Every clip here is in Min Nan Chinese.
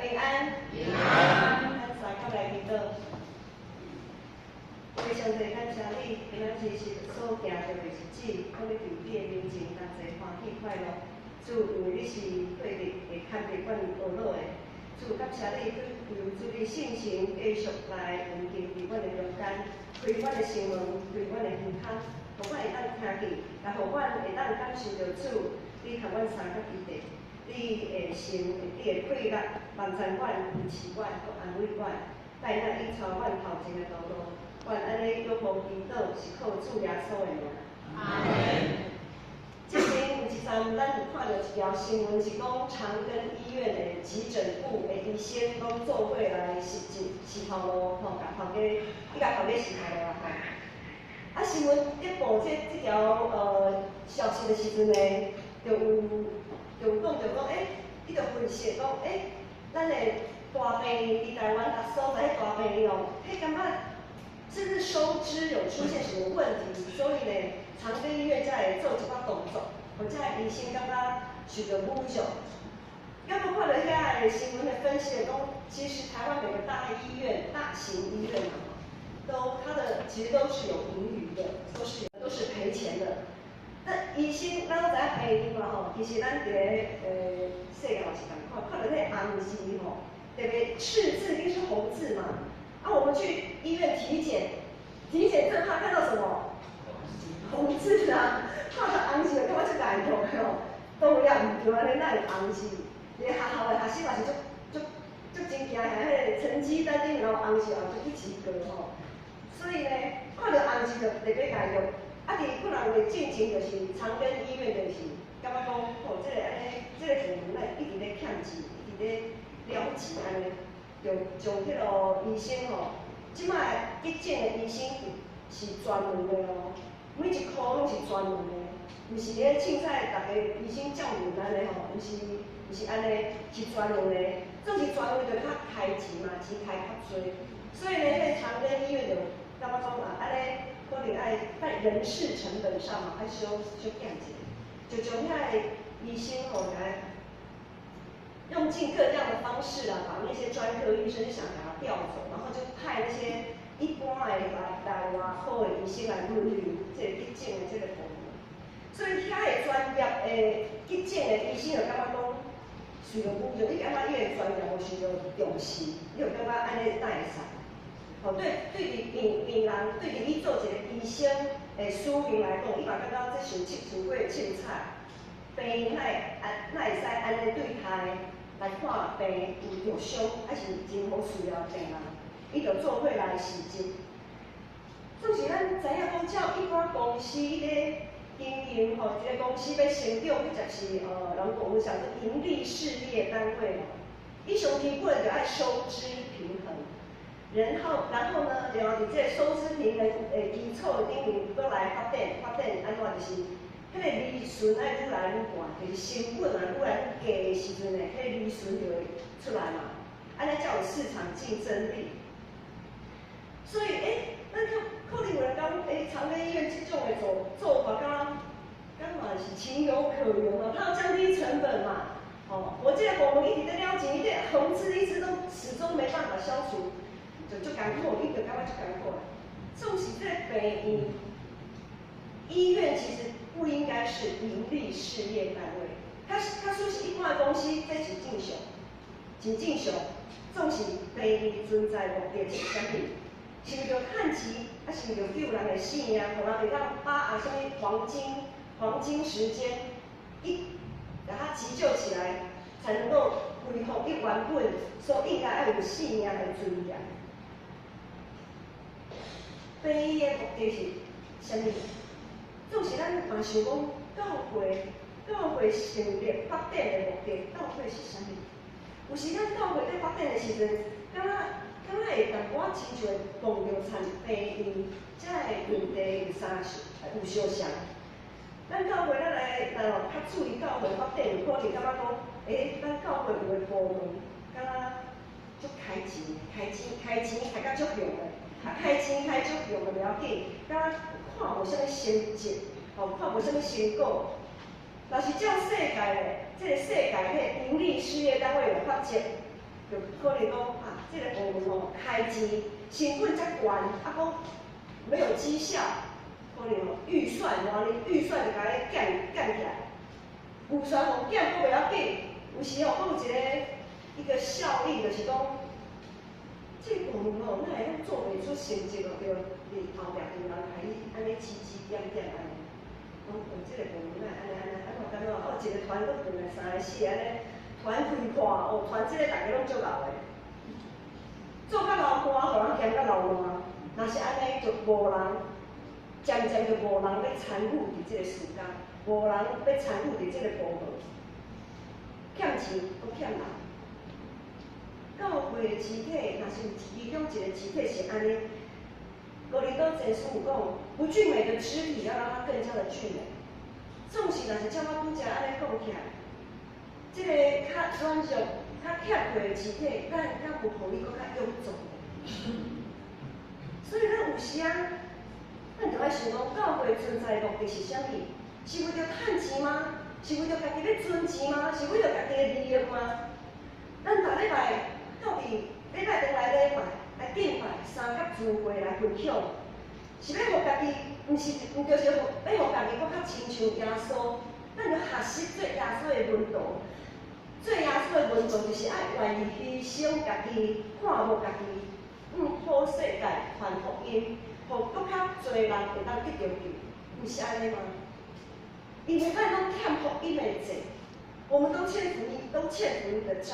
平安。平安。咱三甲來祈禱。父上帝，感謝你，今仔日是所行著的日子，講欲佇你的面前同齊歡喜快樂。主，因為你是對日會看著阮懊惱的。主，感謝你，求主你聖神繼續來運行佇阮的中間，開阮的心門，開阮的耳孔，予阮會當聽見，也予阮會當感受著主，你共阮相佮彼得，你的心，你的氣力，幫助阮，支持阮，閣安慰阮，帶領你帶阮頭前的道路。阮按呢仰望祈禱，是靠主耶穌的名。阿門。之前有一陣，咱有看著一條新聞，是講長庚醫院的急診部的醫生攏做伙來辭職辭頭路，吼，共頭家，伊共頭家辭頭路啊，吼。啊，新聞一報這條消息的時陣呢，就有講著講，欸，伊就分析講，欸，咱的大病院佇台灣逐所在彼大病院哦，彼感覺是不是收支有出現什麼問題？所以呢，長庚醫院才會做一寡動作，予這个醫生感覺受著侮辱。敢有看著遐个新聞的分析講，其實台灣每個大醫院、大型醫院啊，都它的其實都是有盈餘的，都是賠錢的。那醫生，咱攏知影病院嘛吼，其實咱佇咧世界嘛是仝款，看著彼個紅字吼，特別赤字一定是紅字嘛。啊，我們去醫院體檢，體檢最怕看到什麼？紅字啊！看著紅字就感覺足嚴重的吼，當然毋對按呢，哪會紅字？佇學校的學生嘛是足足足真驚，彼个成績單頂有紅字，也足不及格吼。所以呢，看著紅字就特別嚴重。啊，佇幾若月進前就是長庚醫院就是感覺講，吼，這個按呢，這個部門咱一直咧欠錢，一直咧了錢按呢，就將彼个醫生吼，這擺急診的醫生是專門的哦，每一科攏是專門的，毋是咧凊彩逐个醫生照門按呢吼，毋是按呢，是專門的，總是專門就較開錢嘛，錢開較濟，所以呢，彼個長庚醫院就感覺講啊，按呢可能愛在人事成本上嘛，愛小小減一下，就將遐個醫生吼來用盡各樣的方式啊，把那些專科醫生想給他調走，然後就派那些一般的來外科的醫生來輪流這個急診的這個部門。所以遐個專業的急診的醫生就感覺講受著侮辱，你感覺伊的專業無受著重視，你就感覺按呢哪會使？吼，對佇病人，對佇你做一個醫生的使命來講，伊嘛感覺這受受過凊彩，病人哪會按哪會使按呢對待來看病有著傷，還是真好需要病人，伊就做伙來辭職。總是咱知影講，照一般公司咧經營吼，一個公司欲成長，或者是人講我們講的營利事業單位吼，伊上基本就愛收支平衡。然後呢，然後佇這個收支平衡的基礎的頂面，閣來發展，發展按怎就是，彼個利潤愛愈來愈懸，就是成本啊愈來愈低的時陣呢，彼個利潤就會出來嘛，按呢才有市場競爭力。所以，欸，咱可可能有人講，欸，長庚醫院這種的做法，敢嘛是情有可原嘛，它要降低成本嘛。哦，我這個部門一直在了錢，伊這紅字一直都始終沒辦法消除。就足艱苦，伊就感覺足艱苦。總是這個病院，醫院其實不應該是營利事業單位，它說是一般的公司，這是正常，真正常。總是病院存在目的是啥物？是為著趁錢，還是為著救人的性命，予人會當把握啥物黃金時間，一共它急救起來，才能夠恢復伊原本所應該愛有性命的尊嚴。病院的目的是啥物？總是咱嘛想講，教會成立發展的目的到底是啥物？有時咱教會咧發展的時陣，敢若會淡薄仔親像會碰著親病院，這个問題有相有相像。咱教會咱來來哦，較注意教會發展，有可能感覺講，欸，咱教會有的部門，敢若足開錢，開錢開錢開甲足凶的，啊開錢開足凶的袂要緊，敢若看無啥物成績，吼，看無啥物成果。若是照世界的，這個世界彼個營利事業單位的法則，就可能講啊，這个部門吼開錢成本遮懸，啊閣沒有績效，可能吼預算偌呢，預算就共伊減減起來，預算予減閣袂要緊，有時吼閣有一個效應，就是講，這个部門吼，哪會攏做袂出成績哦？對，佇後壁就有人共伊按呢指指點點按呢，講哦，這个部門哪會按呢按呢，按怎按怎，哦，一个團閣轉來三个四个按呢，團開看哦，團這个逐家攏足𠢕的，做較流汗，予人嫌較流爛。若是按呢，就無人，漸漸就無人欲參與佇這个事工，無人欲參與佇這个部門，欠錢閣欠人。教會的肢體，若是有其中一個肢體是按呢，哥林多前書有講，不俊美的肢體要讓它更加的俊美。總是若是照我拄才按呢講起來，這个較軟弱、較欠缺的肢體，咱敢有予伊閣較臃腫的？所以咱有時啊，咱就愛想講，教會存在的目的是啥物？是為著趁錢嗎？是為著家己欲存錢嗎？是為著家己的利益嗎？咱逐禮拜到佇禮拜轉來禮拜來敬拜，三甲聚會來分享，是欲予家己，毋是，毋就是予欲予家己閣較親像耶穌？咱著學習做耶穌的門徒，做耶穌的門徒就是愛願意犧牲家己，看無家己，向普世界傳福音，予閣較濟人會當得著救，毋是按呢嗎？因為咱攏欠福音的債，我們都欠福音，都欠福音的債。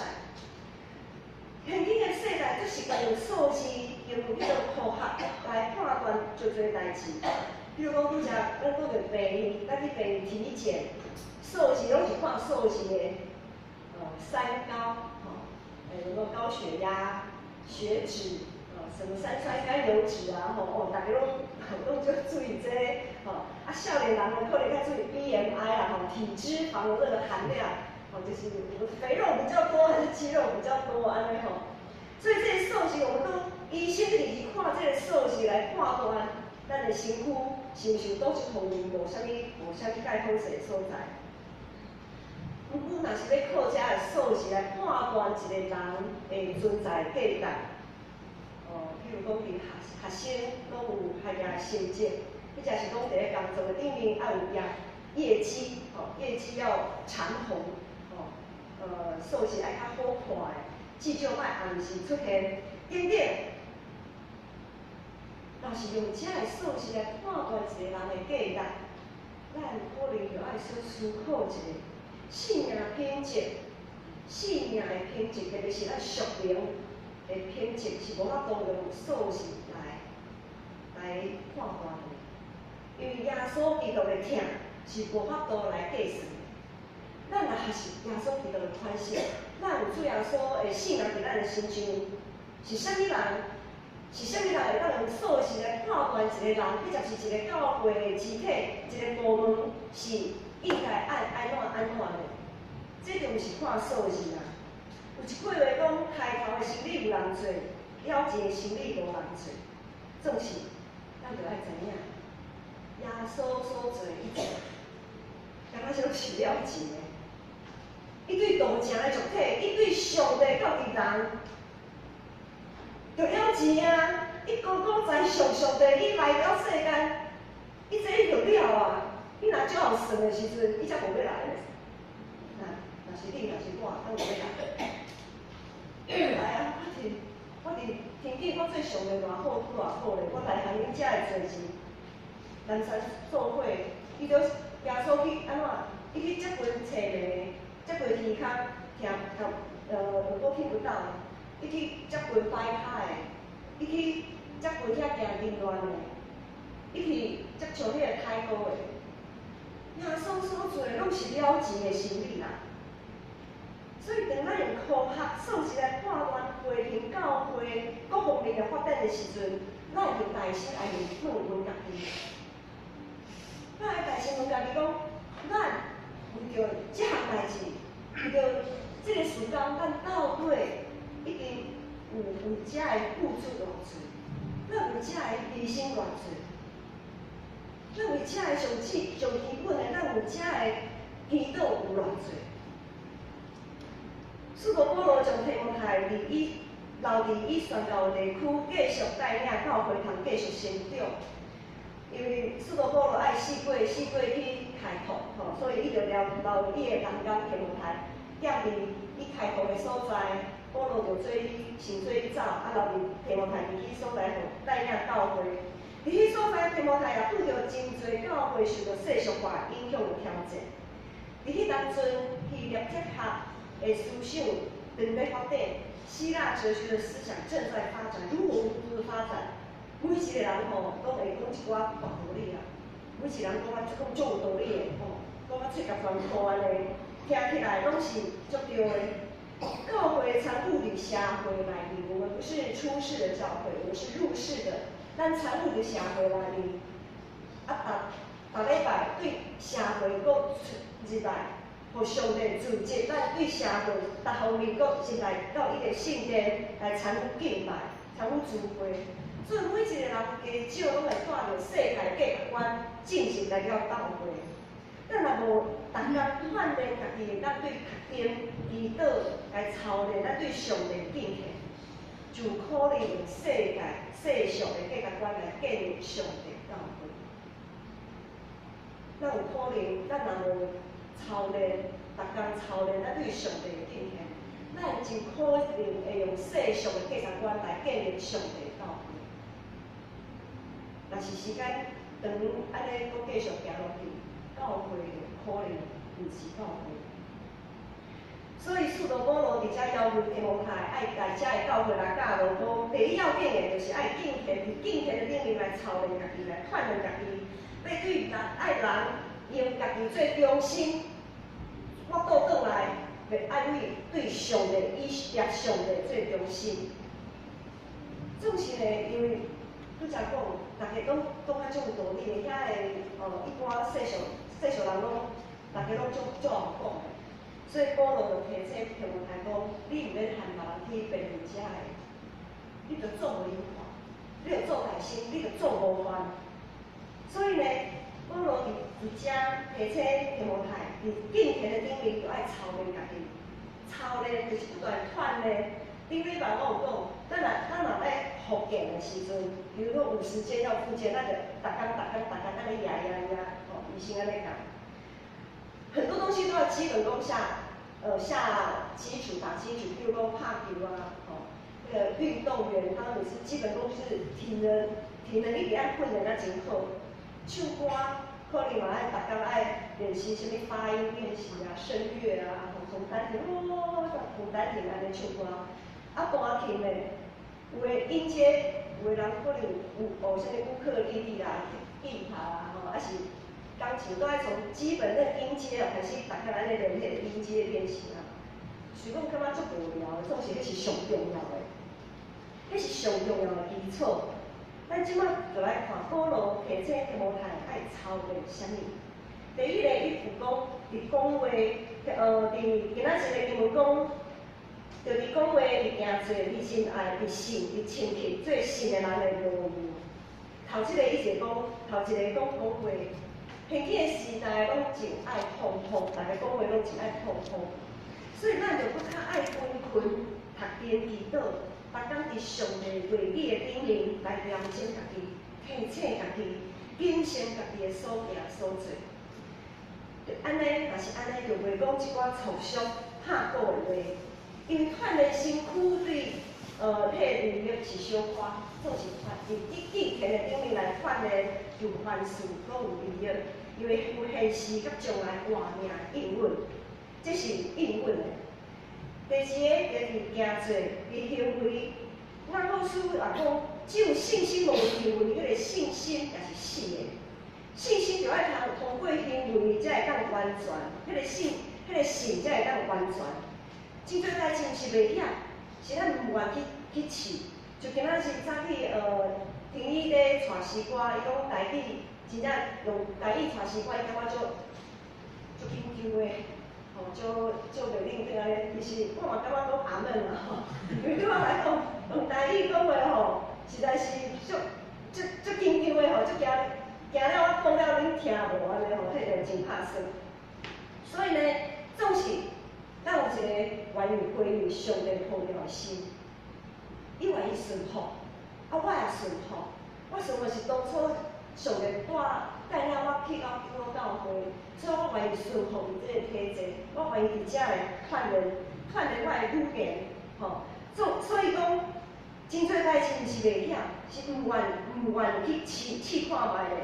現今的世代足習慣用數字、用彼個科學來判斷足濟代誌。比如講，拄才咱講著病院，咱去病院體檢，數字攏是看數字的，三高，吼，什麼高血壓、血脂，什麼三酸甘油脂啊，吼，哦，逐家攏足注意這個，吼，啊，少年人呢可能較注意 BMI 啦，吼，體脂肪的這個含量，吼，就是肥肉比較多還是肌肉比較多，按呢吼。所以這个數字，我們都醫生直去看這个數字來判斷咱的身軀是毋是有佗一方面無啥物蓋好勢所在。毋過，若是欲靠這个數字來判斷一個人的存在價值，哦，譬如講佇學學生攏有學業的成績，或者是講佇咧工作的頂面愛有業績，吼，業績要長虹，吼，數字愛較好看的，至少莫暗時出現等等。若是用這个數字來判斷一個人的價值，咱可能就愛小思考一下，生命品質，生命的品質，特別是咱屬靈的品質，是無法度用數字來判斷的。因為耶穌基督的疼是無法度來計算的。咱若學習耶穌基督的款式，咱有主耶穌的性命佇咱的身上，是啥物人？是啥物人會當用數字來判斷一個人，或者是一個教會的肢體，一個部門是應該愛按怎按怎的？這就毋是看數字啊。有一句話講：開頭的生理有人做，了錢的生理無人做。總是，咱著愛知影，耶穌所做的一切，敢若是攏是了錢的。伊對道成的肉體，伊對上帝到佇人，就了錢啊！伊高高在上，上帝伊來到世間，伊這伊就了啊！伊若最後算的時陣，伊才無欲來。若是你，若是我，敢有欲來？來啊！我佇天頂，我做上帝偌好，拄偌好咧！我來行恁遮的濟事，南山做伙，伊著耶穌去按怎？伊去接近冊門，接近天空，聽聽耳朵聽不到。伊去接近擺跤的，伊去接近遐行淫亂的，伊去接觸彼個太高的。耶穌所做的攏是了錢的生理啦。所以，當咱用科學數字來判斷批評教會各方面的發展的時陣，咱就大聲來問問家己，咱愛大聲問家己講，咱為著這項代誌，為著這個事工，咱到底已經有為這个付出偌濟？咱為這个犧牲偌濟？咱為這个上基上基本的，咱為這个祈禱有偌濟？使徒保羅將提摩太伫伊留佇伊宣教的地區，繼續帶領教會通繼續成長。因為使徒保羅愛四界四界去開拓，吼，所以伊就留留伊的同工提摩太，踮佇伊開拓的所在，保羅就做去先做去走，啊留佇提摩太佇彼所在，予帶領教會。佇彼所在，提摩太也拄著真濟教會受著世俗化影響的挑戰。佇彼當陣，希臘哲學的思想正咧發展，希臘哲學的思想正在發展，如火如荼的發展。每一個人吼，攏會講一寡大道理啊，每一個人講啊，講足有道理的吼，講啊喙頰全箍按呢，聽起來攏是足對的。教會參與佇社會內面，我們不是出世的教會，我們是入世的。咱參與佇社會內面，啊，逐逐禮拜對社會閣入來，予上帝組織咱對社會逐方面閣入來到伊的聖殿來參與敬拜、參與聚會。所以每一個人加少攏會帶著世界價值觀進入來了教會。咱若無逐工鍛鍊家己，咱對讀經、祈禱來操練，咱對上帝敬虔，就有可能用世界世俗的價值觀來建立上帝教會。咱有可能，咱若無操練，逐工操練咱對上帝的敬虔，咱真可能會用世俗的價值觀來建立上帝教會。若是時間長，按呢閣繼續行落去，教會就可能毋是教會。所以使徒保羅佇遮要求提摩太愛來遮的教會來教導講，第一要緊的就是愛敬虔，佇敬虔的頂面來操練家己，來鍛鍊家己，欲對人愛人用家己做中心，我倒轉來，欲愛對對上帝以攝上帝做中心。總是呢，因為拄才講，逐家攏講較足有道理的，遐個一般世俗世俗人攏，逐家攏足足會講的。所以保羅就提醒提摩太講，你毋免和別人去辯論遮个，你著做予𪜶看，你著做大聲，你著做模範。所以呢，保羅佇佇遮提醒提摩太，佇敬虔的頂面著愛操練家己，操練就是不斷鍛鍊。頂禮拜我有講，咱若咱若欲復健的時陣，比如說有時間要復健，咱就逐工逐工逐工按呢壓壓壓，吼，醫生按呢教。很多東西都要基本功下，下基礎打基礎，比如講拍球啊，吼，那個運動員他們也是基本功，就是體能，體能一定愛訓練得真好。唱歌可能嘛愛逐工愛練習啥物發音練習啊、聲樂啊，吼，從丹田哦，從丹田按呢唱歌。啊，彈琴的，有的音階，有的人可能有學啥物烏克麗麗啦、吉他啦，吼，抑是鋼琴，都愛從基本的音階哦開始，逐工按呢練彼个音階練習啊。雖講感覺足無聊的，總是彼是上重要的，彼是上重要的基礎。咱這擺就來看保羅提醒提摩太愛操練啥物。第一个，伊有講佇講話，佇今仔日的經文講，就佇講話、佇行做、佇仁愛、佇信、佇親切，做信的人的模樣。頭一個伊就講，頭一個講講話。現今的時代攏真愛通通，逐家講話攏真愛通通，所以咱就閣較愛勤勤讀經祈禱，逐工佇上帝話語的頂面來調整家己、提醒家己、謹慎家己的所行所做。按呢，若是按呢，就袂講一寡粗俗拍鼓的話，因為鍛鍊身軀對彼个能力是小可，總是鍛佇敬虔的頂面來鍛鍊，就凡事攏有利益，因為有現時佮將來活命應允，這是應允的。第二个就是行做佇行為，雅各書也講，只有信心無行為，彼个信心也是死的。信心著愛通通過行為才會當完全，彼个信，彼个信才會當完全。真濟代志毋是袂曉，是咱毋願去去試。就今仔日早起，聽伊咧帶詩歌，伊講台語真正用台語帶詩歌，伊感覺足足緊張的，吼，足足袂認真按呢。其實我嘛感覺講阿門啦吼，因為對我來講，用台語講話吼，實在是足足足緊張的吼，足驚驚了我講了恁聽無按呢吼，彼個真拍算。所以呢，總是咱有一個。願意回應上帝呼召的心，伊願意順服，啊，我也順服。我順服是當初上帝帶帶領我去到長老教會，所以我願意順服佇這個體制，我願意佇遮來鍛鍊鍛鍊我的語言，吼。所以講，真濟代誌毋是袂曉，是毋願去試試看覓咧。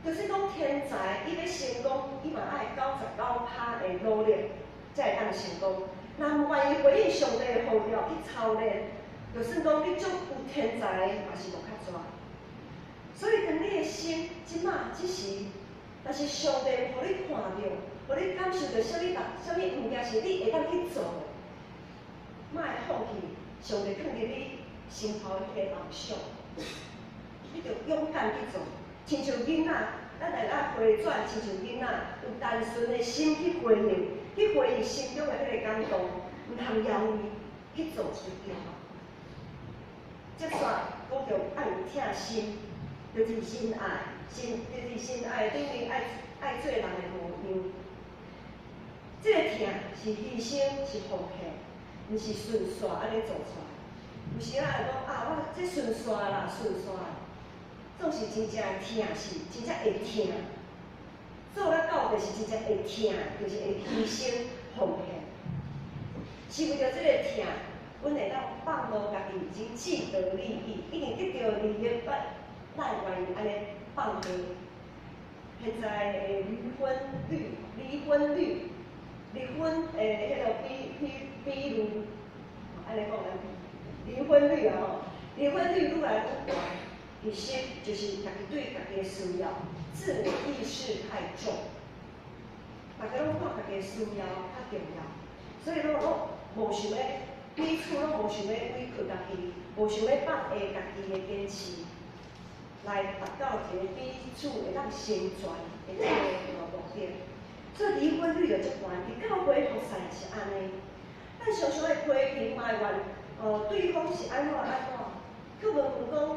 就是講天才，伊欲成功，伊嘛愛99%的努力，才會當成功。若毋願意回應上帝的呼召去操練，就算講你足有天才，嘛是無較濟。所以，當你的心這馬這時，若是上帝予你看著，予你感受著啥物啥物物件是你會當去做的，莫放棄上帝囥佇你心頭的彼個夢想，你著勇敢去做。親像囡仔，咱來愛回轉，親像囡仔有單純的心去回應，去回應心中的彼個感動，毋通猶豫去做就對了。接續講著愛有疼心，就是仁愛，心就是仁愛頂面愛愛做人的模樣。這個疼是犧牲，是奉獻，毋是順紲按呢做出來。有時仔會講啊，我這順紲啦，順紲，總是真正疼是真正會疼。做了到就是真正會疼，就是會犧牲奉獻。是為著這個疼，阮會當放落家己已經既得利益，已經得著利益，咱願意按呢放低。現在的離婚率、離婚率、離婚的彼個比率，按呢講難聽，離婚率啊吼，離婚率愈來愈懸，其實就是家己對家己的需要，自我意識太重，逐家攏看家己的需要較重要，所以攏無想欲彼此攏無想欲委屈家己，無想欲放下家己的堅持，來達到一個彼此會當成全的這個目的。所以離婚率就足懸，佇教會服侍是按呢。咱常常會批評埋怨，對方是按怎按怎，去問問講，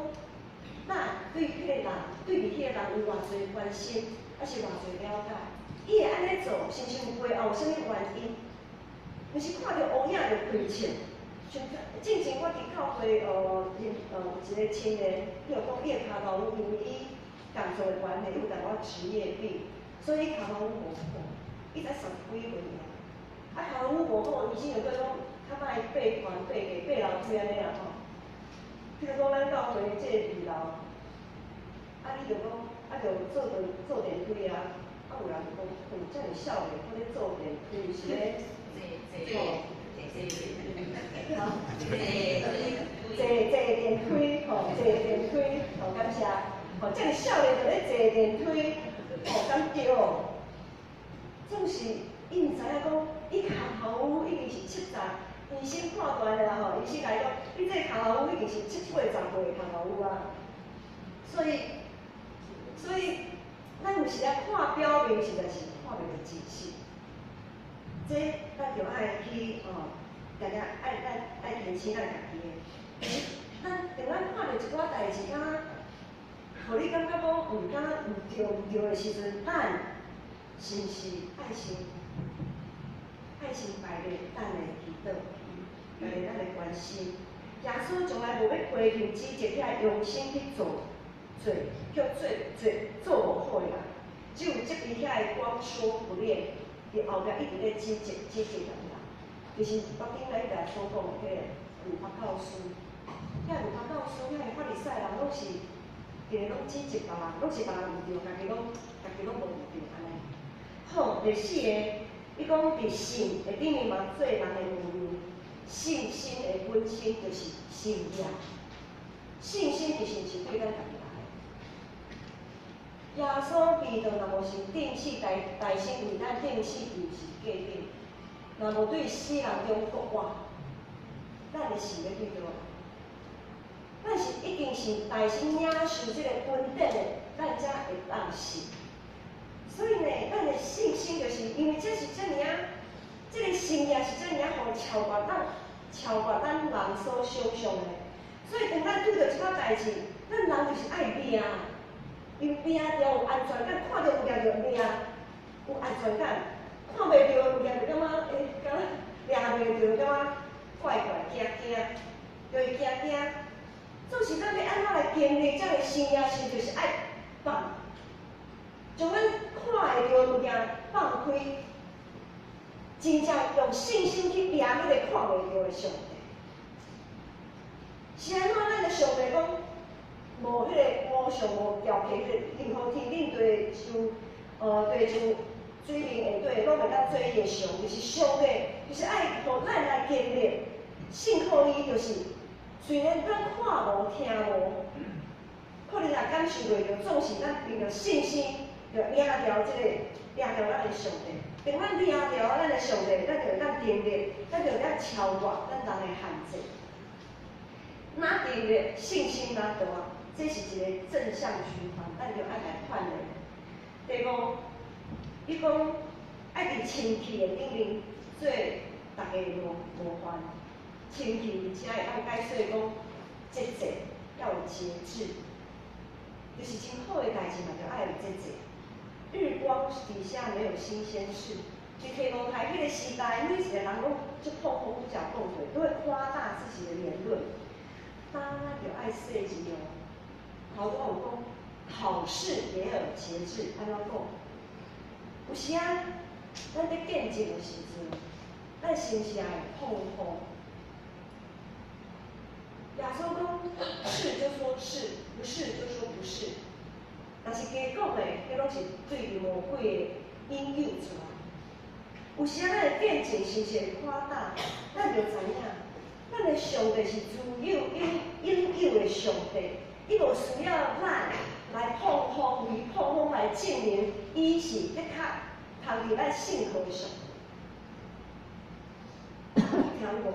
咱對彼個人，對彼個人有偌濟關心，抑是偌濟了解？伊會按呢做，是毋是有背後有啥物原因？毋是看著烏影就開槍。像進前我佇教會，有一個青年，伊就講伊的跤頭趺因為伊工作的關係，伊有淡薄仔職業病，所以伊跤頭趺無好，伊才30幾歲爾。啊，跤頭趺無好，醫生就講較莫爬懸爬地爬樓梯按呢啦吼。譬如講，咱教會這個二樓，啊，你就講，啊，就坐電坐電梯啊，啊，有人就講，哦，遮爾少年，閣咧坐電梯是咧，吼，坐坐電梯，吼，坐電梯，吼，感謝，吼，遮爾少年就咧坐電梯，吼，敢對？總是伊毋知影講，伊跤頭趺已經是70，醫生判斷的啦吼，醫生共伊講，你這个跤頭趺已經是七八十歲的跤頭趺啊。所以，咱有時啊看表面，實在是看袂著真實。這咱著愛去哦，定定愛愛愛提醒咱家己的。咱當咱看著一寡代誌，敢若，予你感覺講毋敢若毋對毋對的時陣，咱是毋是愛先排列咱的祈禱，排列咱的關心？耶穌從來無欲批評指責遐用心去做做叫做做做無好的人，只有責備遐個光說不練，佇後壁一直咧指責指責人啦。就是我頂禮拜所講的彼個律法教師，遐律法教師，遐個法利賽人攏是，定定攏指責別人，攏是別人毋對，家己攏無毋對按呢。好，第四個，伊講佇信的頂面嘛做人的模樣，信心的本身就是信仰，信心其實是對咱家己來的。耶穌基督若無是釘死代代身為咱釘死佇十字架頂，若無對死人中復活，咱的信欲對佗來？咱是一定是代身領受這個恩典的，咱才會當信。所以呢，咱的信心就是因為這是遮爾仔，這個信仰是遮爾仔，予超過咱人所想象的。所以當咱拄著一寡代誌，咱人就是愛掠，因為掠著有安全感，看著物件就掠，有安全感；看袂著的物件就感覺欸，敢若掠袂著。就感覺怪怪驚驚，就會驚驚。總是咱欲按怎來經歷這个生命時，就是愛放，將咱看會著的物件放開，真正用信心去掠彼个看袂著的上帝。是按怎咱的上帝講，無彼个烏上無牢起彼個任何天頂地上，地上水面下底，攏會當做伊的上，就是上帝，就是愛予咱來經歷，信靠伊，就是雖然咱看無聽無，可能也感受袂著，總是咱憑著信心，就掠牢這個掠牢咱的上帝。當咱掠牢咱的上帝，咱就會當經歷，咱就會當超越咱人的限制。若經歷信心若大，這是一個正向循環，咱就愛來鍛鍊。第五，伊講愛佇清氣的頂面做逐家模範，清氣才會當解說講節制，要有節制，就是真好的代誌嘛，就愛有節制。日光底下沒有新鮮事。佇提摩太彼個時代，每一個人攏足膨風拄才講過，都會誇大自己的言論。當咱就愛細緻哦。頭拄仔有講，好事也有節制，按怎講？有時啊，咱佇見證的時陣，咱是毋是也會膨風？耶穌講是就說是，不是就說不是。若是假講的，彼攏是對佇魔鬼的引誘出來。有時啊，咱的見證是毋是會誇大？咱就知影，咱的上帝是自有永永有的上帝，伊無需要咱來膨風，為膨風來證明伊是的確通佇咱信靠的上帝。聽無？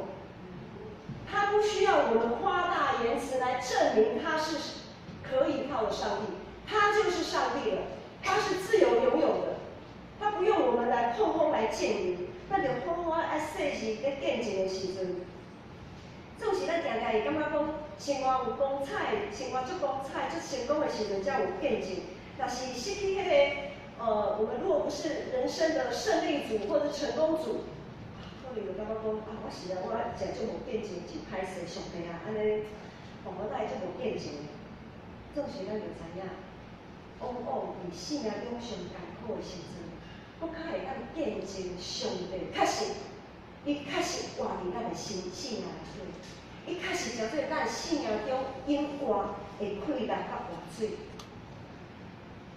他不需要我們誇大言辭來證明他是可以靠的上帝，他就是上帝了，他是自有永有的，他不用我們來膨風來證明。咱就好好愛細緻佇見證的時陣，總是咱定定會感覺講，生活有光彩，生活足光彩、足成功的時陣才有見證。若是失去彼個，我們如果不是人生的勝利組或者成功組，可能就感覺講啊，我是啊，我誠足無見證，真歹勢，上帝啊，按呢，我哪會足無見證的？總是咱就知影，往往佇生命中上艱苦的時陣，閣較會當見證上帝確實，伊確實活佇咱的心生命內底，伊確實成做咱生命中永活的氣力佮活水。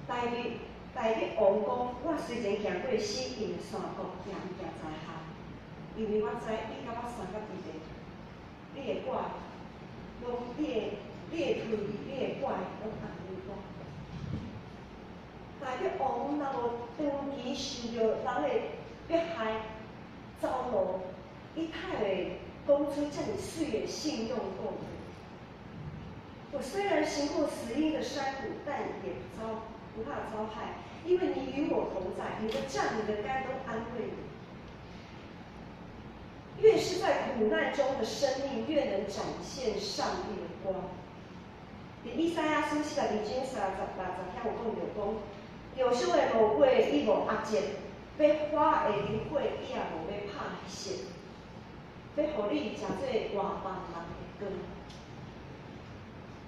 大衛王講：我雖然行過死蔭的山谷，也毋驚災害，因為我知你佮我相佮佇咧，你的拐，攏你的推，你的拐攏安慰我。大衛王若無長期受著人的迫害、走路，伊太會講出遮爾媠的信用故事。我雖然行過死蔭的山谷，但也不怕遭害，因為你與我同在，你的杖、你的竿都安慰我。越是在苦難中的生命，越能展現上帝的光。佇以賽亞書42章36節遐有講著講，著傷的路過，伊無壓折；欲花的靈火，伊也無欲拍熄。欲予你成做外邦人的光。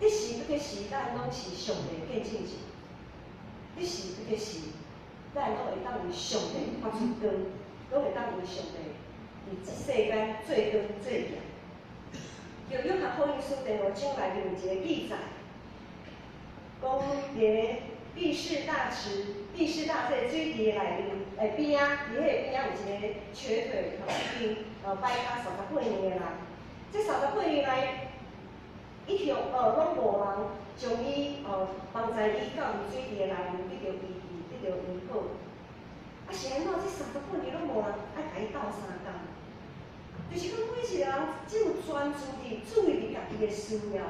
得時不得時，咱攏是上帝的見證者。得時不得時，咱攏會當為上帝發出光，攏會當為上帝佇這世間做光做鹽。著約翰福音書第五章內面有一個記載，講佇个畢士大池、畢士大這個水池的內面，邊仔，佇彼个邊仔有一個瘸腿吼，已經擺跤三十八年的人。這三十八年來，一向攏無人將伊幫助伊到佇水池的內面得著醫治，得著醫好。啊，是按怎？這三十八年攏無人愛共伊鬥相共，就是講每一個人只有專注佇注意佇家己的需要，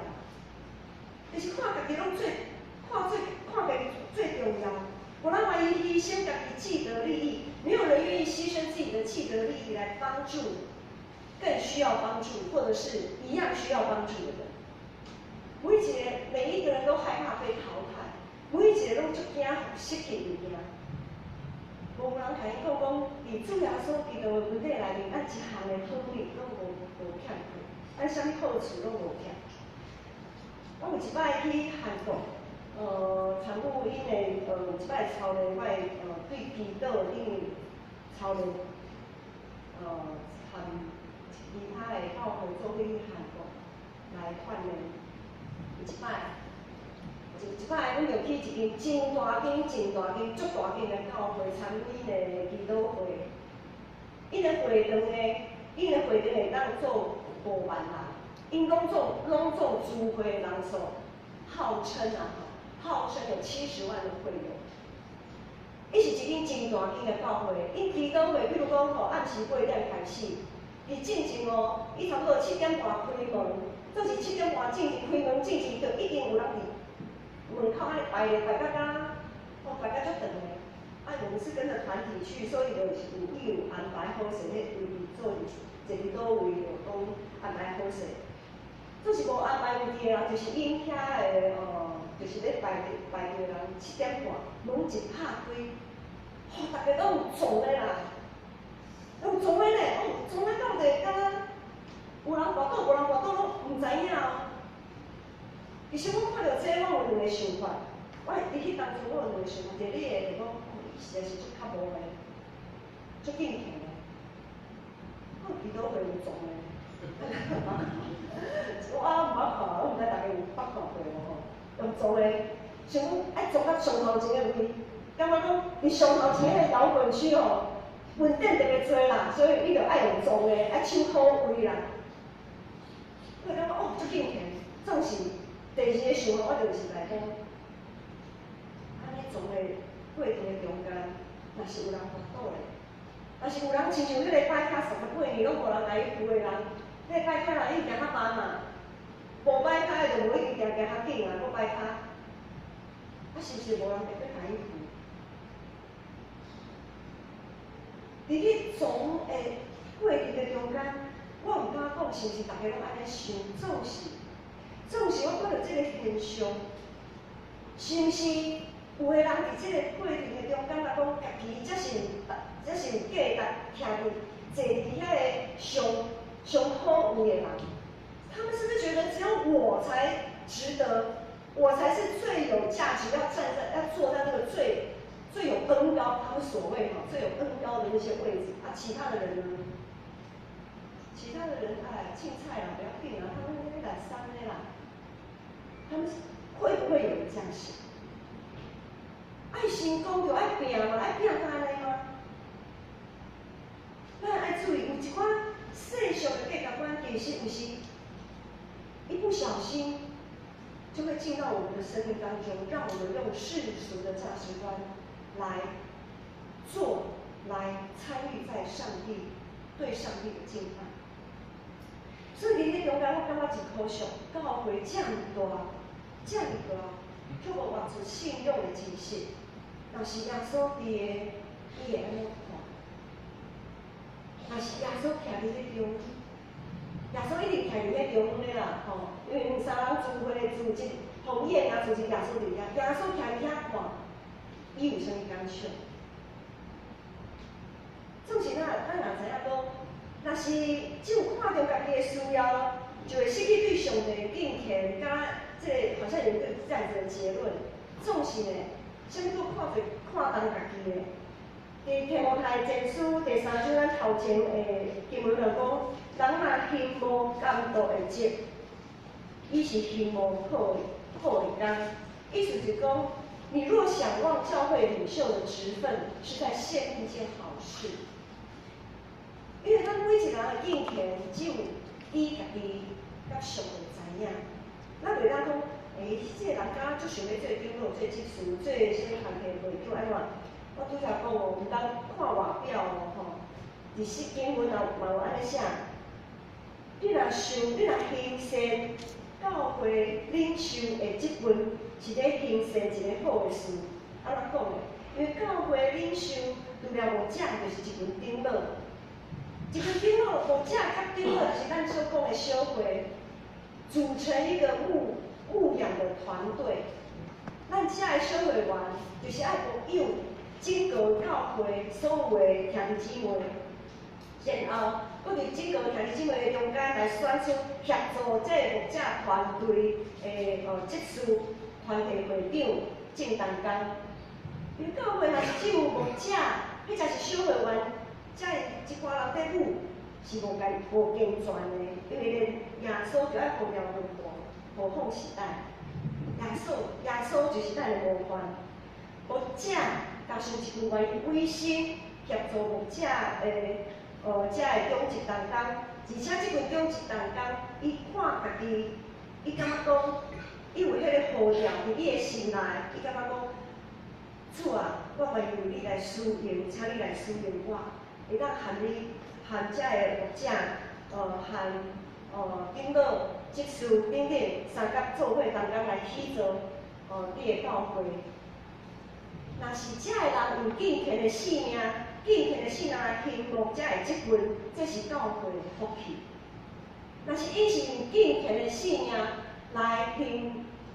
就是看家己攏最看最看家己最重要，無人願意犧牲家己既得利益，沒有人願意犧牲自己的既得利益來幫助更需要幫助或者是一樣需要幫助的人。每一個每一個人都害怕被淘汰，每一個攏足驚失去物件。無人共伊講講，佇主耶穌基督的身體內面，咱一項的好物，咱啥物好處攏無欠。我有一擺去韓國，參與𪜶的有一擺操練，我的對祈禱頂操練，和其他的教會做伙去韓國來鍛鍊。有一擺，有一擺，阮就去一間真大間、真大間、足大間的教會參與𪜶的祈禱會。𪜶的會堂呢，𪜶的會堂會當坐5萬人，𪜶攏總聚會人數，號稱啊，號稱有70萬的會友。伊是一間真大間的教會，𪜶祈禱會，比如講吼，暗時8點開始，佇進前哦，伊差不多7點半開門，總是7點半進前開門，進前就已經有人佇門口按呢排咧，排甲敢，哦，排甲足長的。啊，我們是跟著團體去，所以就是有伊有安排好勢，彼位置坐佇坐佇佗位，就講安排好勢。總是無安排位置的人，就是𪜶遐的就是咧排隊排隊的人，7點半門一拍開，吼，逐家攏有傱的啦，有傱的咧，哦，傱的到底敢若有人跋倒，無人跋倒攏毋知影哦。其實我看著這個，我有兩個想法。我佇彼當陣，我有兩個想法。第二個就講，哦，伊實在是足較無的，足敬虔的。我祈禱會有傱的。我毋捌看，我毋知大家有捌看過無吼？用傱的，想講愛傱到上頭前的位，感覺講佇上頭前彼個搖滾區吼，問點特別濟啦，所以伊就愛用傱的，愛搶好位啦。我就感覺哦，足敬虔，總是第二個想法，我就是來講，按呢傱的過程的中間，若是有人跋倒咧，若是有人親像彼個擺跤38年攏無人共伊扶的人，彼個擺跤人伊行較慢嘛，無擺跤的就無一定行行較緊啊，閣擺跤，啊是毋是無人會閣共伊扶？佇彼傱的過程的中間，我毋敢講是毋是逐家攏按呢想，總是我看著這個現象，是毋是有的人佇這個過程的中間，感覺講家己才是有價值，徛佇坐佇遐個上上好位的人，他們是不是覺得只有我才值得，我才是最有價值，要站在要坐在那個最最有恩膏，他們所謂哈最有恩膏的那些位置啊，其他的人呢？其他的人哎，凊彩啦，不要緊啦，他們那個來三的啦，他們會不會有人這樣想？愛成功就愛拼嘛，愛拼到按呢嗎？咱愛注意，有一寡世俗的價值觀，其實有時一不小心就會進到我們的生命當中，讓我們用世俗的價值觀來做，來參與在上帝對上帝的敬拜。所以佇彼中間，我感覺真可惜，教會遮爾大，遮爾大，卻無活出信仰的真實。若是耶穌佇的，伊會按怎看？若是耶穌徛佇彼中，耶穌一定徛佇彼中的啦，吼！因為兩三人聚會聚集奉獻啊，聚集耶穌佇遐，耶穌徛佇遐看，伊有啥物感想？總是咱若知影講，若是只有看著家己的需要，就會失去對上帝的敬虔，佮這個好像有一個這樣子的結論。總是呢，啥物閣看著看重家己的。佇提摩太前書第三章，咱頭前的經文就講，人若興慕監督的職，伊是興慕好的好的工。意思就是講，你若想望教會領袖的職分，是在羨慕一件好事。因為咱每一個人的敬虔，只有伊家己佮上帝知影。咱袂當講，欸，這個人敢若足想欲做長老、做執事、做啥物工課會長按怎？我拄才講哦，毋通看外表哦，吼。佇聖經文也嘛有按呢寫，你若想，你若欣羨教會領袖的職分，是咧欣羨一个好的事。按怎講的？因為教會領袖除了牧者，就是一群長老。一群長老，牧者佮長老，就是咱所講的小會，組成一個牧養的團隊。咱遮的小會員，就是愛牧養整個教會所有的兄弟姊妹，然後閣佇整個兄弟姊妹的中間來選出協助這個牧者團隊的執事團體會長鄭同工。因為教會若是只有牧者，彼才是小會員，才會一寡人佇舞是無健無健全的，因為連耶穌就愛號召門徒模仿時代。耶穌，耶穌就是咱的模範。牧者加上一群願意委身協助牧者的，遮的長執同工，而且這群長執同工，伊看家己，伊感覺講，伊有彼個呼召佇伊的心內，伊感覺講，主啊，我願意為你來使用，請你來使用我，會當和你和遮的牧者，和長老、執事等等，相佮做伙同工來起造，你的教會。若是遮的人用敬虔的性命、敬虔的性命來興牧者的職分，這是教會的福氣。若是𪜶是用敬虔的性命來興，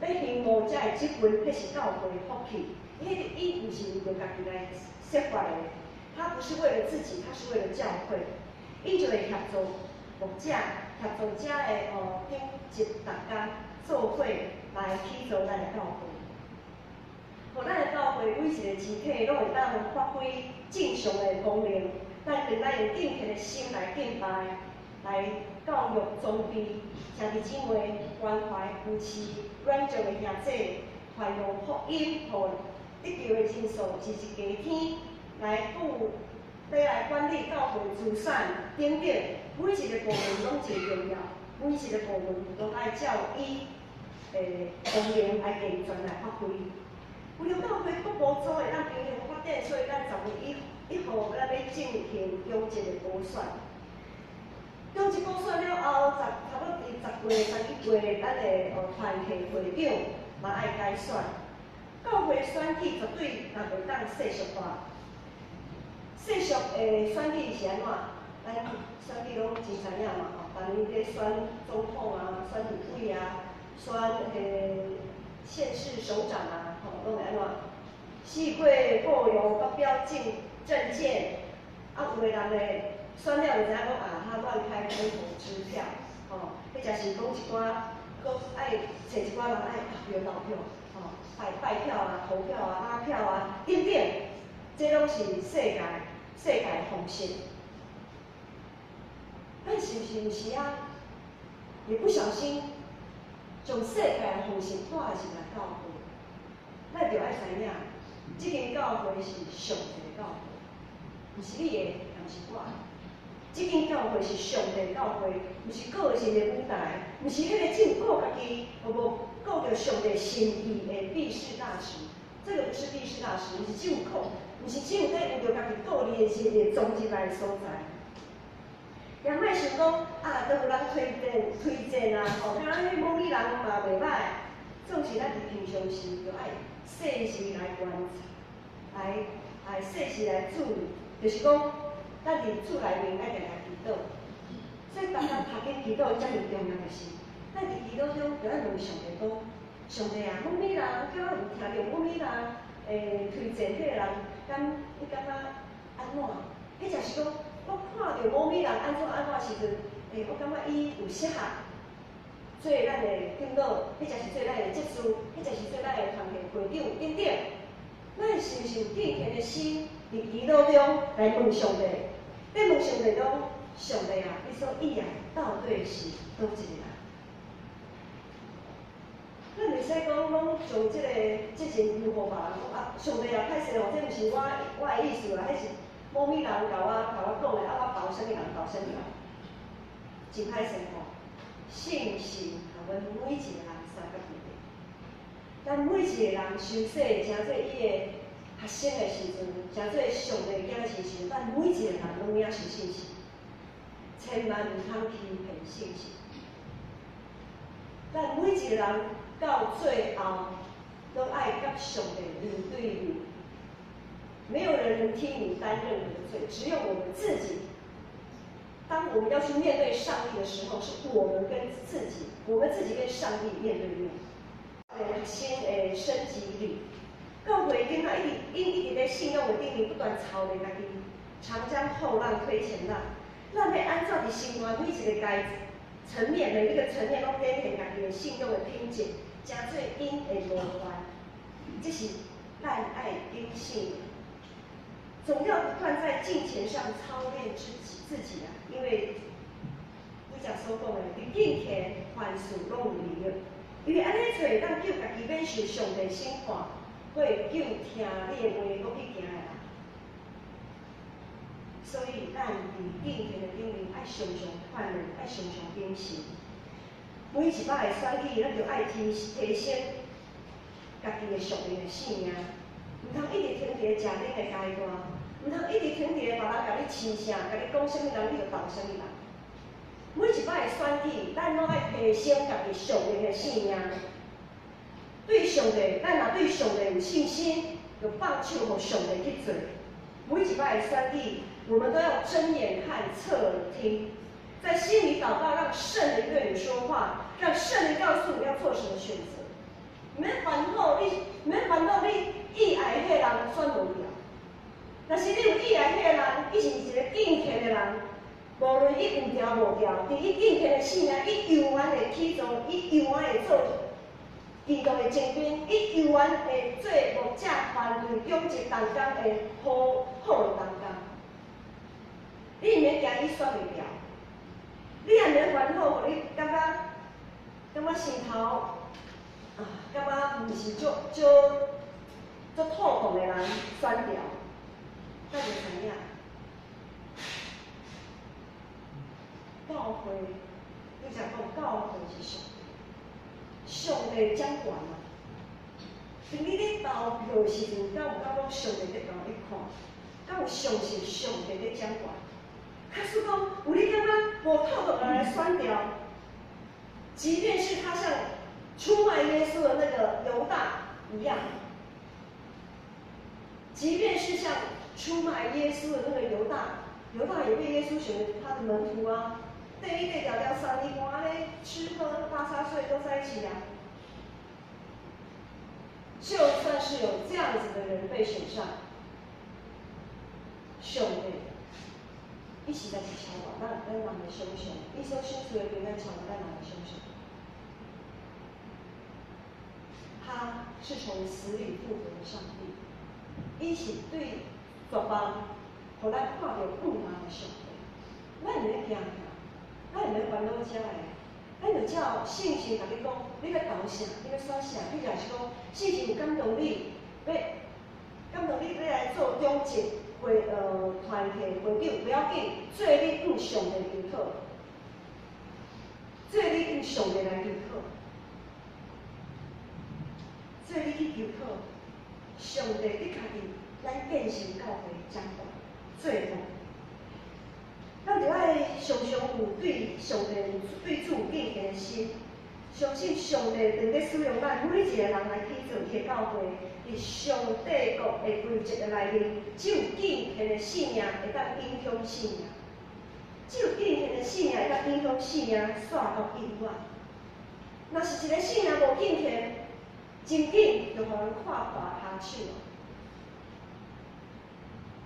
欲興牧者的職分，彼是教會的福氣。彼個伊毋是為著家己來設法的，他不是為了自己，他是為了教會。𪜶就會協助牧者，協助遮的長執同工做伙來起造咱的教會。予咱的教會每一個肢體攏會當發揮正常的功能，咱當咱用敬虔的心來敬拜，來教育裝備兄弟姊妹，關懷扶持軟弱的兄弟，傳揚福音，予得救的人數持續加添，來顧欲來管理教會資產等等，每一個部門攏真重要，每一個部門攏愛照伊的功能來健全來發揮。為著教會各部組會當平衡發展，所以咱10月1號，咱欲進行長執的補選。長執補選了後，差不多佇10月、11月，咱的團體會長嘛愛改選。教會選舉絕對嘛袂當世俗化。世俗的選舉是按怎？咱選舉攏真知影嘛吼，逐年咧選總統啊、選立委啊、選彼个縣市首長啊，吼，攏會按怎？四過過用發表政見，啊，有的人咧選了就知影講啊，他亂開空頭支票，吼，彼才是講一寡，閣愛揣一寡人愛投票投票，吼，拜拜票啊、投票啊、拉票啊等等，這攏是世界方式。咱是毋是有時啊，會不小心將世界的方式帶入來教會？咱著愛知影，這間教會是上帝的教會，毋是你的，也毋是我的。這間教會是上帝的教會，毋是個人的舞台，毋是彼個只有顧家己，無顧著上帝心意的避世大師。這個不是避世大師，毋是只有顧，毋是只有佇為著家己個人的這個裝入來的所在。也莫想講啊，都有人推薦啊，吼，敢若彼某某人嘛袂歹。總是咱佇平常時就愛細心來觀察，來細心來注意，就是講，咱佇厝內面愛定定祈禱。所以逐工讀經祈禱遮爾重要，就是咱佇祈禱中就愛問上帝講：上帝啊，某某人，敢若有聽著某某人推薦彼個人，敢你感覺按怎？彼就是講，我看著某某人按怎按怎時陣，我感覺伊有適合做咱的長老，彼才是做咱的執事，彼才是做咱的團體會長等等。咱是毋是有敬虔的心，佇祈禱中來問上帝？佇問上帝講：上帝啊，你所意愛到底是佗一个人？咱袂使講攏將這個責任丟予別人，講啊，上帝啊，歹勢哦，這毋是我的意思啊，彼是某某人共我講的，啊，我投啥物人投啥物人，真歹勢吼。信心予阮每一個人相佮佇咧。咱每一個人受洗成做伊的學生的時陣，成做上帝囝的時陣，咱每一個人攏領受信心，千萬毋通欺騙信心。咱每一個人到最後，攏愛佮上帝面對面。沒有人能替你擔任何的罪，只有我們自己。當我們要去面對上帝的時候，是我們跟自己，我們自己跟上帝面對面。學生的升級禮，教會囡仔一直，𪜶一直咧信仰的頂面不斷操練家己，長江後浪推前浪。咱欲按怎佇生活每一个階層面，每一個層面攏展現家己的信仰的品質，成做𪜶的模範。這是咱愛警醒的，總要不斷在敬虔上操練自己啊！因為拄才所講的，佇敬虔凡事攏有利益，因為按呢做會當救家己免受上帝審判，會救聽你的話閣去行的人。所以，咱佇敬虔的頂面愛常常鍛鍊，愛常常警醒。每一擺的選舉，咱就愛提升家己的屬靈的性命，毋通一直停佇咧食奶的階段，毋通一直停佇咧別人共你飼啥，共你講啥物人，你就投啥物人。每一擺的選舉，咱攏愛提升家己屬靈的性命。對上帝，咱若對上帝有信心，就放手予上帝去做。每一擺的選舉，我們都要睜眼看，側耳聽，在心裡禱告，讓聖靈對你說話，讓聖靈告訴你要做什麼選擇。免煩惱，你免煩惱，你意愛彼個人選無著。若是你有意愛彼個人，伊是一個敬虔的人，無論伊有行無行，佇伊敬虔的性命，伊猶原會起做，伊猶原會做基督的精兵，伊猶原會做牧者團隊中一同工的好好的同工。你毋免驚伊選袂著，你也免煩惱，予你感覺心頭啊，感覺毋是足足足妥當的人選著，咱就知影。教會，拄才講教會是上帝，上帝掌權啊！當你咧投票的時陣，敢有感覺上帝佇共你看？敢有相信上帝佇掌權？假使講有你感覺無妥當的人來選著，即便是他像出賣耶穌的那個猶大一樣，即便是像出賣耶穌的那個猶大，猶大也被耶穌選為他的門徒啊。對一對條條三年半咧，吃喝拉撒睡都在一起啊。就算是有這樣子的人被選上，上帝，伊實在是超越咱人的想象，伊所賞賜的平安超越咱人的想象。他是從死裡復活的上帝，伊是對絕望，予咱看著盼望的上帝。咱毋免驚，咱毋免煩惱遮个，咱就照聖神共你講，你欲投啥，你欲選啥，你若是講聖神有感動你，欲感動你欲來做長執會團體會長，不要緊，做你向上帝求討，做你向上帝來求討，做你去求討，上帝的確佇咱建成教會掌權，做王。咱著愛常常有對上帝有對主有敬虔的心，相信上帝當咧使用咱每一個人來去做伊的教會，佇上帝國的規則的內面，只有敬虔的性命會當影響性命，只有敬虔的性命會當影響性命，煞到永遠。若是一個性命無敬虔，真緊就予人看破跤手。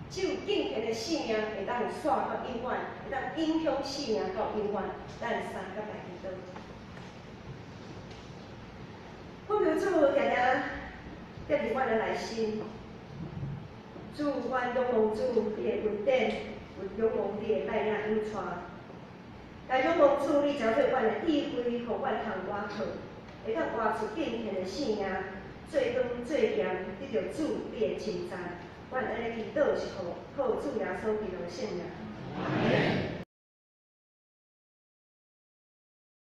只有敬虔的性命會當煞到永遠，會當影響性命到永遠。咱三甲來祈禱。奉求主定定踮佇阮的內心，主，阮仰望主你的恩典，仰望你的帶領引帶。來仰望主，你成做阮的智慧，予阮通倚靠，會當活出敬虔的性命，做光做鹽，得著主你的稱讚。阮按呢祈禱是奉靠主耶穌基督的聖名。